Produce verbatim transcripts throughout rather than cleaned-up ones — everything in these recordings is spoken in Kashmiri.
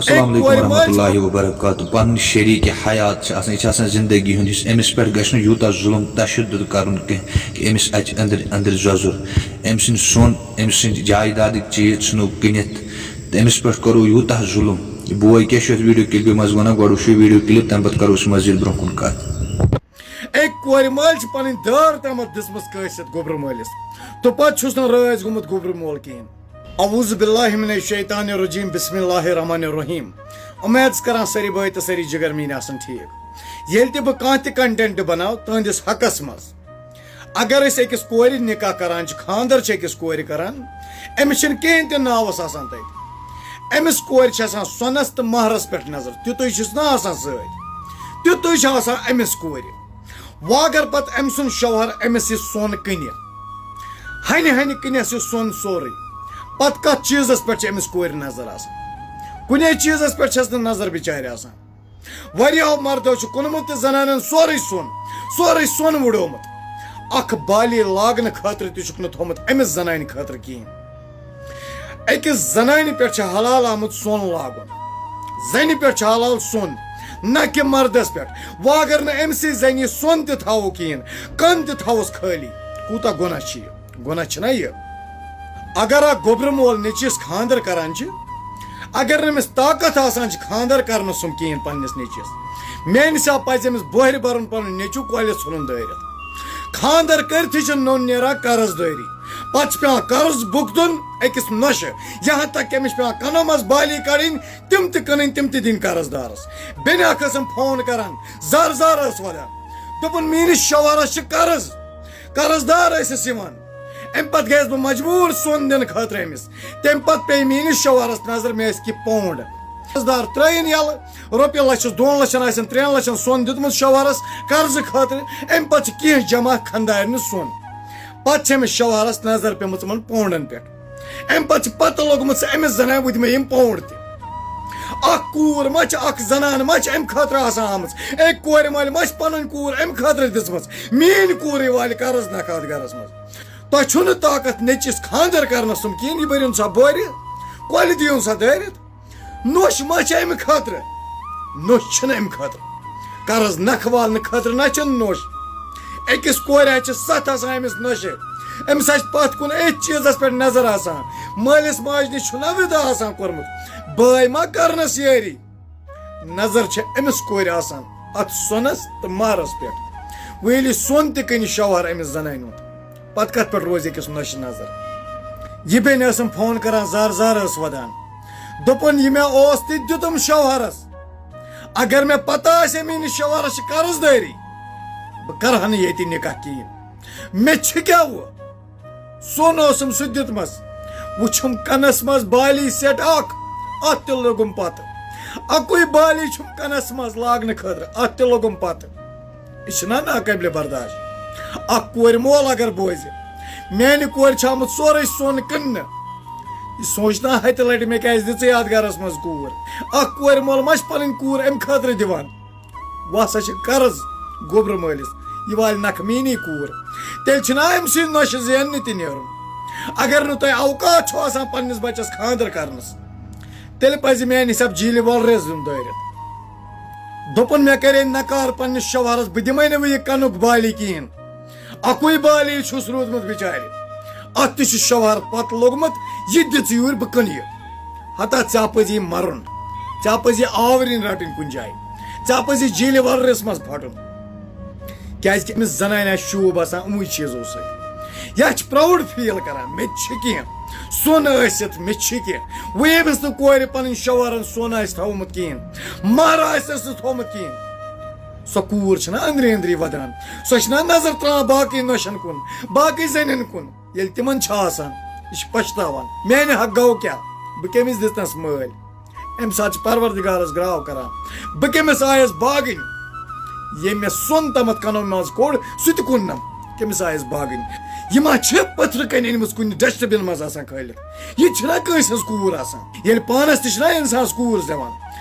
السلام علیکم ورحمۃ اللہ وبرکاتہ۔ پنٕنۍ شریٖک حیات چھِ آسان، یہِ چھِ آسان زندگی ہُنٛد حصہٕ۔ أمِس پٮ۪ٹھ گژھِ نہٕ یوٗتاہ ظُلم، تشدد کرُن کینٛہہ کہِ أمِس اَژِ أنٛدرۍ أنٛدرۍ زۄزُر۔ أمۍ سٕنٛدۍ سۄن، أمۍ سٕنٛدۍ جایدادٕکۍ چیٖز ژھٕنو کٕنِتھ تہٕ أمِس پٮ۪ٹھ کرو یوٗتاہ ظُلم۔ یہِ بوے کیٛاہ چھُ یَتھ ویٖڈیو کِلپہِ منٛز وَنان؟ گۄڈٕ وٕچھِو ویٖڈیو کِلپ، تَمہِ پَتہٕ کرو أسۍ مزیٖد برٛونٛہہ کُن کَتھ۔ أکۍ کورِ مٲلۍ چھِ پنٕنۍ دٲر تامَتھ دِژمٕژ کٲنٛسہِ یَتھ گوٚبرٕ مٲلِس، تہٕ پتہٕ چھُس نہٕ رٲضۍ گوٚمُت گوٚبرٕ مول کِہیٖنۍ۔ اعوذ باللہ من الشیطان الرجیم، بسم اللہ الرحمن الرحیم۔ اُمید چھُس کران سٲری بٲے تہٕ سٲری جگر میٲنۍ آسن ٹھیٖک۔ ییٚلہِ تہِ بہٕ کانٛہہ تہِ content بناو تُہنٛدِس حقس منٛز، اگر أسۍ أکِس کورِ نکاح کران چھِ، خانٛدر چھِ أکِس کورِ کران، أمِس چھِنہٕ کِہیٖنۍ تہِ ناوَس آسان تَتہِ۔ أمِس کورِ چھِ آسان سۄنَس تہٕ مہرَس پٮ۪ٹھ نظر، تیُتُے چھُس نہ آسان سۭتۍ، تیُتُے چھُ آسان أمِس کورِ۔ وۄنۍ اگر پتہٕ أمۍ سُنٛد شوہر أمِس یہِ سۄن کٕنہِ، ہنہِ ہنہِ کٕنٮ۪س یہِ سۄن سورُے، پتہٕ کتھ چیٖزس پٮ۪ٹھ چھِ أمِس کورِ نظر آسان؟ کُنے چیٖزس پٮ۪ٹھ چھس نہٕ نظر بِچارِ آسان۔ واریاہو مردو چھُ کُنمُت تہِ زنانن سورُے سۄن، سورُے سۄن وُڈومُت۔ اکھ بالی لاگنہٕ خٲطرٕ تہِ چھُکھ نہٕ تھومُت أمِس زنانہِ خٲطرٕ کِہیٖنۍ۔ أکِس زنانہِ پٮ۪ٹھ چھُ حلال آمُت سۄن لاگُن۔ زنہِ پٮ۪ٹھ چھُ حلال سۄن، نہ کہِ مردس پٮ۪ٹھ۔ وۄنۍ اگر نہٕ أمۍ سٕے زنہِ یہِ سۄن تہِ تھاوو کِہیٖنۍ، کن تہِ تھاووس خٲلی، کوٗتاہ گۄناہ چھُ یہِ؟ گۄناہ چھُنہ یہِ؟ اگر اکھ گوٚبرٕ مول نیٚچوِس خانٛدر کران چھُ، اگر نہٕ أمِس طاقت آسان چھُ خانٛدر کرنس سُم کِہیٖنۍ پننِس نیٚچوِس، میانہِ حساب پزِ أمِس بۄہرِ برُن پنُن نیٚچوٗ کۄلہِ ژھُنُن دٲرِتھ۔ خانٛدر کٔرتھٕے چھُ نوٚن نیران قرض دٲری، پتہٕ چھُ پٮ۪وان قرض بُک دیُن أکِس نۄشہِ، یہاں تک کہ أمِس چھُ پٮ۪وان کنو منٛز بالی کڑٕنۍ، تِم تہِ کٕنٕنۍ، تِم تہِ دِنۍ قرض دارس۔ بیٚنہِ اکھ ٲسٕم فون کران، زر زر ٲس ودان، دوٚپُن، میٲنِس شوہرس چھِ قرض، قرض دار ٲسِس یِوان۔ امہِ پتہٕ گٔیس بہٕ مجبوٗر سۄن دِنہٕ خٲطرٕ أمِس۔ تمہِ پتہٕ پیٚیہِ میٲنِس شوہرس نظر، مےٚ ٲسۍ کہِ پونڈ۔ قرض دار ترٲیِن یلہٕ، رۄپیہِ لچھس، دۄن لچھن آسن، ترٛٮ۪ن لچھن سۄن دیُتمُت شوہرس قرضہٕ خٲطرٕ۔ امہِ پتہٕ چھِ کینٛہہ جمع خندارنہِ سۄن۔ پتہٕ چھِ أمِس شوہرس نظر پیمٕژ یِمن پونڈن پٮ۪ٹھ۔ امہِ پتہٕ چھِ پتہٕ لوٚگمُت سُہ أمِس زنانہِ، بہٕ دِمے یِم پونڈ تہِ۔ اکھ کوٗر ما چھِ، اکھ زنان ما چھِ امہِ خٲطرٕ آسان آمٕژ؟ اے کورِ مٲلۍ ما چھِ پنٕنۍ کوٗر امہِ خٲطرٕ دِژمٕژ؟ میٲنۍ کوٗرٕے والہِ قرض نکھٕ اتھ گرس منٛز۔ تۄہہِ چھُو نہٕ طاقت نیٚچِس خانٛدر کرنس سُم کِہیٖنۍ، یہِ بٔرِو سا بورِ، کۄلہِ دِیِو سا دٲرِتھ۔ نوٚش ما چھِ امہِ خٲطرٕ؟ نوٚش چھِنہٕ امہِ خٲطرٕ۔ قرض نکھٕ والنہٕ خٲطرٕ نہ چھِنہٕ نوٚش۔ أکِس کورِ ہا چھِ ستھ آسان أمِس نوٚشہِ۔ أمِس آسہِ پتھ کُن أتھۍ چیٖزس پٮ۪ٹھ نظر آسان۔ مٲلِس ماجہِ نِش چھُنہ وِدٕ آسان کوٚرمُت۔ بٲے ما کرنس یٲری؟ نظر چھِ أمِس کورِ آسان اتھ سۄنس تہٕ مہرس پٮ۪ٹھ۔ وۄنۍ ییٚلہِ یہِ سۄن تہِ کٕنہِ شوہر أمِس زنانہِ ہُنٛد، پتہٕ کتھ پٮ۪ٹھ روزِ أکِس نۄشہِ نظر؟ یہِ بیٚنہِ ٲسٕم فون کران، زار زار ٲس ودان، دوٚپُن، یہِ مےٚ اوس تہِ دیُتُم شوہرس۔ اگر مےٚ پتہ آسہِ ہے میٲنِس شوہرس چھِ قرض دٲری، بہٕ کرٕ ہا نہٕ ییٚتہِ نکاح کِہیٖنۍ۔ مےٚ چھِ کیٛاہ وۄنۍ؟ سۄن اوسُم سُہ دیُتمس۔ وٕچھُم کنس منٛز بالی سیٹ اکھ، اتھ تہِ لوٚگُم پتہٕ۔ اکُے بالی چھُم کنس منٛز لاگنہٕ خٲطرٕ، اتھ تہِ لوٚگُم پتہٕ۔ یہِ چھُنہ ناقٲبلِ برداشت۔ اکھ کورِ مول اگر بوزِ، میانہِ کورِ چھُ آمُت سورُے سۄن کٕننہٕ، یہِ سونٛچہِ نا، ہتہِ لٹہِ مےٚ کیازِ دِژٕے اتھ گرس منٛز کوٗر؟ اکھ کورِ مول ما چھِ پنٕنۍ کوٗر امہِ خٲطرٕ دِوان؟ وۄنۍ ہسا چھِ قرض گوٚبرٕ مٲلِس، یہِ والہِ نکھٕ میٛٲنی کوٗر۔ تیٚلہِ چھُنہ أمۍ سٕے نۄشہِ زیننہِ تہِ نیرُن۔ اگر نہٕ تۄہہِ اوقات چھُ آسان پننِس بچس خانٛدر کرنس، تیٚلہِ پزِ میانہِ حساب جیٖلہِ وۄلرِس دیُن دٲرِتھ۔ دوٚپُن، مےٚ کرے نکار پننِس شوہرس، بہٕ دِمے نہٕ وۄنۍ یہِ کنُک بالی کِہیٖنۍ۔ اکُے بالی چھُس روٗدمُت بِچارِ۔ اتھ تہِ چھُ شوہر پتہٕ لوٚگمُت، یہِ تہِ دِژ یوٗرۍ، بہٕ کٕنہٕ یہِ۔ ہتا ژےٚ پزی مرُن، ژےٚ پزی آورِنۍ رٹٕنۍ کُنہِ جایہِ، ژےٚ پزی جیٖلہِ وررِس منٛز پھٹُن۔ کیازِ کہِ أمِس زنانہِ آسہِ شوٗب آسان یِموٕے چیٖزو سۭتۍ۔ یا چھِ proud feel کران، مےٚ تہِ چھِ کینٛہہ سۄن ٲسِتھ، مےٚ چھِ کینٛہہ۔ وۄنۍ ییٚمِس نہٕ کورِ پنٕنۍ شوہرن سۄن آسہِ تھوٚومُت کِہیٖنۍ، مہر آسٮ۪س نہٕ تھوٚومُت کِہیٖنۍ، سۄ کوٗر چھنہ أنٛدری أنٛدری ودان؟ سۄ چھنہ نظر تراوان باقٕے نۄشن کُن، باقٕے زنٮ۪ن کُن؟ ییٚلہِ تِمن چھِ آسان، یہِ چھِ پشتاوان، میانہِ حق گوٚو کیٛاہ؟ بہٕ کٔمِس دِژنس مٲلۍ؟ امہِ ساتہٕ چھِ پروردگارس گراو کران، بہٕ کٔمِس آیس باگٕنۍ؟ ییٚمۍ مےٚ سۄن تامتھ کنو منٛز کوٚڑ، سُہ تہِ کُننم، کٔمِس آیس باگٕنۍ؟ یہِ ما چھِ پٔتھرٕ کنہِ أنمٕژ کُنہِ ڈسٹبن منٛز آسان کھٲلِتھ؟ یہِ چھِنہ کٲنٛسہِ ہٕنٛز کوٗر آسان؟ ییٚلہِ پانس تہِ چھِنہ انسانس کوٗر زٮ۪وان،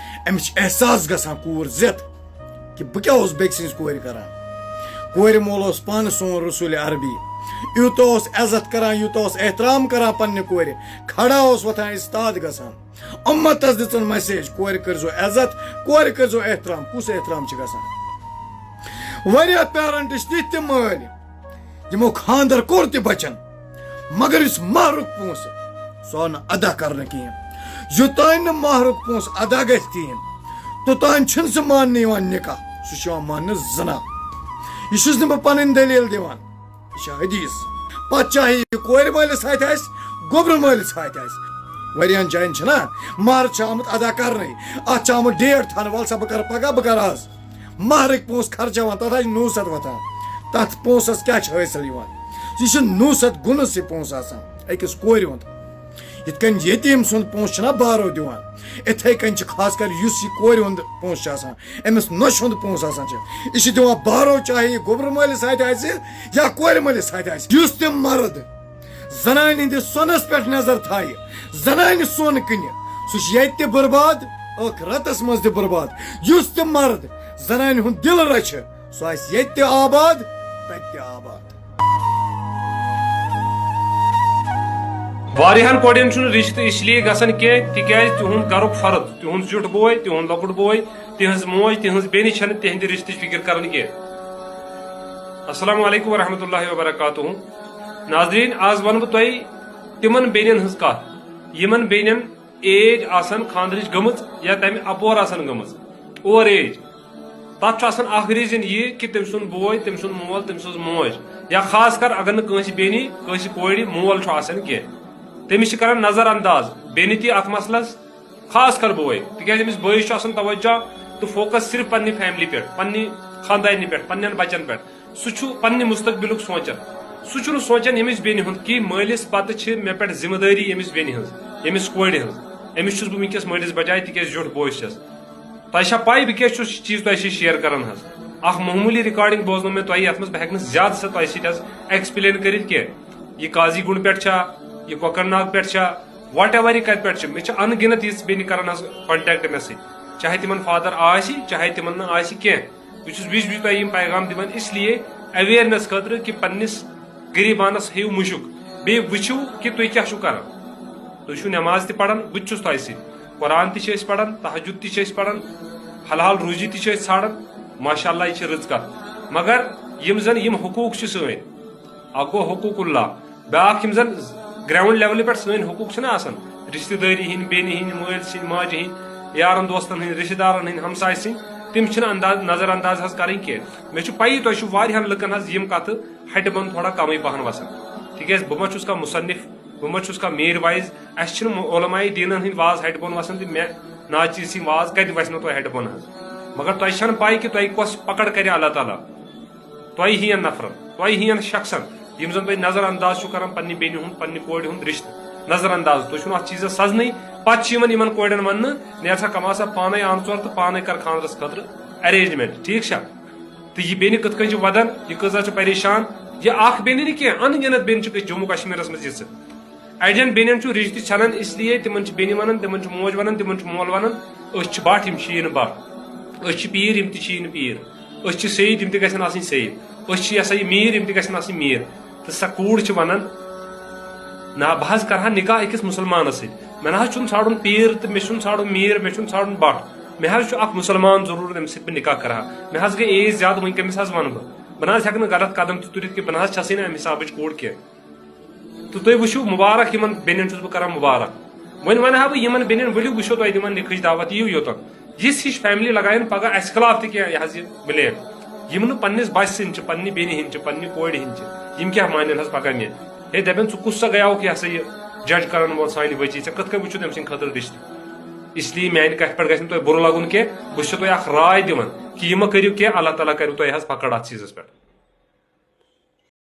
أمِس چھِ احساس گژھان کوٗر زٮ۪تھ۔ کہِ بہٕ کیٛاہ اوسُس بیٚکہِ سٕنٛزِ کورِ کران؟ کورِ مول اوس پانہٕ سون رسول عربی، یوٗتاہ اوس عزت کران، یوٗتاہ اوس احترام کران پننہِ کورِ، کھڑا اوس وۄتھان، استاد گژھان۔ امتس دِژٕن میسیج، کورِ کٔرزیو عزت، کورِ کٔرزیو احترام۔ کُس احترام چھُ گژھان؟ واریاہ پیرنٹس چھِ تِتھۍ تہِ مٲلۍ، یِمو خاندر کوٚر تہِ بچن، مگر یُس مہرُک پونسہٕ، سُہ آو نہٕ ادا کرنہٕ کِہیٖنۍ۔ یوٚتام نہٕ مہرُک پونسہٕ ادا گژھِ کِہیٖنۍ، توٚتام چھُنہٕ سُہ ماننہٕ یِوان نکاح، سُہ چھُ یِوان ماننہٕ زنا۔ یہِ چھُس نہٕ بہٕ پنٕنۍ دٔلیٖل دِوان، یہِ چھِ حدیث۔ پتہٕ چاہے یہِ کورِ مٲلِس ہاتھِ آسہِ، گوٚبرٕ مٲلِس ہاتھِ آسہِ۔ واریاہن جاین چھِنہ مہر چھُ آمُت ادا کرنَے، اتھ چھُ آمُت ڈیٹ تھاونہٕ، وَل سا بہٕ کرٕ پگاہ، بہٕ کرٕ آز۔ مہرٕکۍ پونٛسہٕ خرچاوان، تتھ آسہِ نوٗ شتھ وۄتھان۔ تتھ پونٛسس کیٛاہ چھُ حٲصِل یِوان؟ یہِ چھُ نوٗ شتھ گُنس یہِ پونٛسہٕ آسان أکِس کورِ ہُنٛد۔ یِتھ کٔنۍ یتیٖم سُنٛد پونٛسہٕ چھُنہ بارو دِوان، اِتھَے کٔنۍ چھِ خاص کر یُس یہِ کورِ ہُنٛد پونٛسہٕ چھُ آسان، أمِس نۄشہِ ہُنٛد پونٛسہٕ آسان چھُ، یہِ چھِ دِوان بارو، چاہے یہِ گوٚبرٕ مٲلِس اَتھِ آسہِ یا کورِ مٲلِس اَتھِ آسہِ۔ یُس تہِ مرد زنانہِ ہٕنٛدِس سۄنس پٮ۪ٹھ نظر تھایہِ، زنانہِ سۄن کٕنہِ، سُہ چھُ ییٚتہِ تہِ برباد، ٲخرتس منٛز تہِ برباد۔ یُس تہِ مرد زنانہِ ہُنٛد دِل رچھِ، سُہ آسہِ ییٚتہِ تہِ آباد، تتہِ تہِ آباد۔ واریاہن کورٮ۪ن چھُنہٕ رشتہٕ اس لیے گژھان کینٛہہ، تِکیازِ تِہُنٛد گرُک فرد، تِہُنٛد زیُٹھ بوے، تِہُنٛد لۄکُٹ بوے، تِہنٛز موج، تِہنٛز بیٚنہِ چھنہٕ تِہنٛدِ رشتٕچ فکر کران کینٛہہ۔ السلام علیکم ورحمۃ اللہ وبرکاتہ۔ ناظرین، آز ونہٕ بہٕ تۄہہِ تِمن بیٚنٮ۪ن ہٕنٛز کتھ، یِمن بیٚنٮ۪ن ایج آسان خاندرٕچ گٔمٕژ یا تمہِ اپور آسان گٔمٕژ، اوور ایج۔ تتھ چھُ آسان اکھ ریزن یہِ کہِ تٔمۍ سُنٛد بوے، تٔمۍ سُنٛد مول، تٔمۍ سٕنٛز موج، یا خاص کر اگر نہٕ کٲنٛسہِ بیٚنہِ، کٲنٛسہِ کورِ مول چھُ آسان کینٛہہ، تٔمِس چھِ کران نظر انداز بیٚنہِ تہِ اتھ مسلس، خاص کر بوے، تِکیازِ أمِس بٲیِس چھُ آسان توجہ تہٕ فوکس صرف پننہِ فیملی پٮ۪ٹھ، پننہِ خاندارنہِ پٮ۪ٹھ، پننٮ۪ن بچن پٮ۪ٹھ۔ سُہ چھُ پننہِ مستقبلُک سونچان۔ سُہ چھُنہٕ سونچان ییٚمِس بیٚنہِ ہُنٛد کہِ مٲلِس پتہٕ چھِ مےٚ پٮ۪ٹھ ذمہٕ دٲری ییٚمِس بیٚنہِ ہٕنٛز، ییٚمِس کورِ ہٕنٛز۔ أمِس چھُس بہٕ وٕنکیٚس مٲلِس بجاے، تِکیازِ زیُٹھ بوے چھَس۔ تۄہہِ چھا پاے بہٕ کیٛاہ چھُس چیٖز تۄہہِ سۭتۍ شیئر کران حظ؟ اکھ معموٗلی ریکارڈنگ بوزنٲو مےٚ تۄہہِ، یتھ منٛز بہٕ ہٮ۪کہٕ نہٕ زیادٕ سا تۄہہِ سۭتۍ حظ ایکسپلین کٔرِتھ کینٛہہ۔ یہِ قاضی گُنڈ پٮ۪ٹھ چھا، یہِ کۄکر ناگ پٮ۪ٹھ چھا، واٹ ایور یہِ کتہِ پٮ۪ٹھ چھِ، مےٚ چھِ ان گنت یِژھ بیٚنہِ کران حظ کانٹیکٹ مےٚ سۭتۍ، چاہے تِمن فادر آسہِ، چاہے تِمن نہٕ آسہِ کینٛہہ۔ بہٕ چھُس وِزِ وِزِ تۄہہِ یِم پیغام دِوان اس لیے اویرنس خٲطرٕ کہِ پننِس غریٖبانس ہیٚیِو مُشُک، بیٚیہِ وٕچھِو کہِ تُہۍ کیٛاہ چھِو کران۔ تُہۍ چھِو نٮ۪ماز تہِ پران، بہٕ تہِ چھُس تۄہہِ سۭتۍ۔ قرآن تہِ چھِ أسۍ پران، تہجد تہِ چھِ أسۍ پران، حلال روزی تہِ چھِ أسۍ ژھانڈان۔ ماشاء اللہ، یہِ چھِ رٕژ کتھ۔ مگر یِم زن یِم حقوٗق چھِ سٲنۍ، اکھ گوٚو حقوق اللہ، بیٛاکھ یِم زن گراؤنڈ لیولہِ پٮ۪ٹھ سٲنۍ حقوٗق چھِنہ آسان، رشتہٕ دٲری ہٕنٛدۍ، بیٚنہِ ہٕنٛدۍ، مٲلۍ سٕنٛدۍ، ماجہِ ہٕنٛدۍ، یارن دوستن ہٕنٛدۍ، رشتہٕ دارن ہٕنٛدۍ، ہمسایہِ سٕنٛدۍ، تِم چھِنہٕ انداز، نظر انداز حظ کرٕنۍ کینٛہہ۔ مےٚ چھُ پَیی تۄہہِ چھُو واریاہن لُکن حظ یِم کتھٕ ہٹہِ بۄن تھوڑا کمٕے پہن وسان، تِکیازِ بہٕ ما چھُس کانٛہہ مصنف، بہٕ ما چھُس کانٛہہ میٖر وایِز، اَسہِ چھِنہٕ علماء دیٖنن ہٕنٛدۍ واز ہٹہِ بۄن وسان تہٕ مےٚ ناچیٖز سٕنٛدۍ واز کتہِ وسنو تۄہہِ ہٹہِ بۄن حظ؟ مگر تۄہہِ چھَنہٕ پَے کہِ تۄہہِ کۄس پکڑ کرِ اللہ تعالیٰ۔ تۄہہِ ہِوٮ۪ن نفرن، تۄہہِ ہِوٮ۪ن شخصن، یِم زن تُہۍ نظر انداز چھِو کران پننہِ بیٚنہِ ہُنٛد، پننہِ کورِ ہُنٛد رشتہٕ نظر انداز، تُہۍ چھِو نہٕ اتھ چیٖزس سزنٕے۔ پتہٕ چھِ یِوان یِمن کورٮ۪ن وننہٕ، "نیر سا، کما سا پانے آنہٕ ژور تہٕ پانے کر خانٛدرس خٲطرٕ ارینجمنٹ، ٹھیٖک چھا؟" تہٕ یہِ بیٚنہِ کِتھ کٔنۍ چھِ ودان، یہِ کۭژاہ چھِ پریشان، یہِ اکھ بیٚنہِ نہٕ کینٛہہ، ان گنت بیٚنہِ چھِ جموں کشمیرس منٛز یِژھٕ۔ اڑٮ۪ن بیٚنٮ۪ن چھُ رِشتہٕ ژھٮ۪نان، اس لیے تِمن چھِ بیٚنہِ ونان، تِمن چھُ موج ونان، تِمن چھُ مول ونان، "أسۍ چھِ بٹ، یِم چھِ یی نہٕ بٹ، أسۍ چھِ پیٖر، یِم تہِ چھِ یی نہٕ پیٖر، أسۍ چھِ سید، یِم تہِ گژھن آسٕنۍ سید، أسۍ چھِ، یہِ ہسا یہِ، میٖر، یِم تہِ گژھن آسٕنۍ میٖر۔" تہٕ سۄ کوٗر چھِ ونان، "نہ، بہٕ حظ کرٕ ہا نکاح أکِس مُسلمانس سۭتۍ، مےٚ نہ حظ چھُنہٕ ژھانڈُن پیٖر تہٕ مےٚ چھُنہٕ ژھانڈُن میٖر، مےٚ چھُنہٕ ژھانڈُن بٹ، مےٚ حظ چھُ اکھ مُسلمان ضروٗرت، أمِس سۭتۍ بہٕ نکاح کرٕ ہا، مےٚ حظ گٔے ایج زیادٕ، وۄنۍ کٔمِس حظ ونہٕ بہٕ؟" بہٕ نہ حظ ہٮ۪کہٕ نہٕ غلط قدم تہِ تُلِتھ کینٛہہ، بہٕ نہ حظ چھسٕے نہٕ امہِ حسابٕچ کوٗر کینٛہہ۔ تہٕ تُہۍ وٕچھِو، مُبارک یِمن بیٚنٮ۪ن چھُس بہٕ کران مُبارک۔ وۄنۍ وَنہٕ ہا بہٕ یِمن بیٚنٮ۪ن، "ؤلِو وٕچھو تۄہہِ دِمن نِکہٕچ دعوت، یِیِو یوٚتن۔" یِژھ ہِش فیملی لگاین پگاہ اَسہِ خلاف تہِ کینٛہہ، یہِ حظ یہِ وِلین۔ یِم نہٕ پننِس بچہِ سٕنٛدۍ چھِ، پننہِ بیٚنہِ ہٕنٛدۍ چھِ، پننہِ کورِ ہٕنٛدۍ چھِ، یِم کیٛاہ مانن حظ پگاہ مےٚ؟ ہے، دپن، "ژٕ کُس سا گٔیاوُکھ یہِ ہسا یہِ جج کرن وول سانہِ بچی؟ ژےٚ کِتھ کٔنۍ وٕچھُتھ أمۍ سٕنٛدِ خٲطرٕ رِشتہٕ؟" اس لیے میانہِ کتھِ پٮ۪ٹھ گژھِ نہٕ تۄہہِ بُرٕ لگُن کینٛہہ، بہٕ چھُسو تۄہہِ اکھ راے دِوان کہِ یہِ مہ کٔرِو کینٛہہ، اللہ تعالیٰ کرِو تۄہہِ حظ پکڑ اتھ چیٖزس پٮ۪ٹھ۔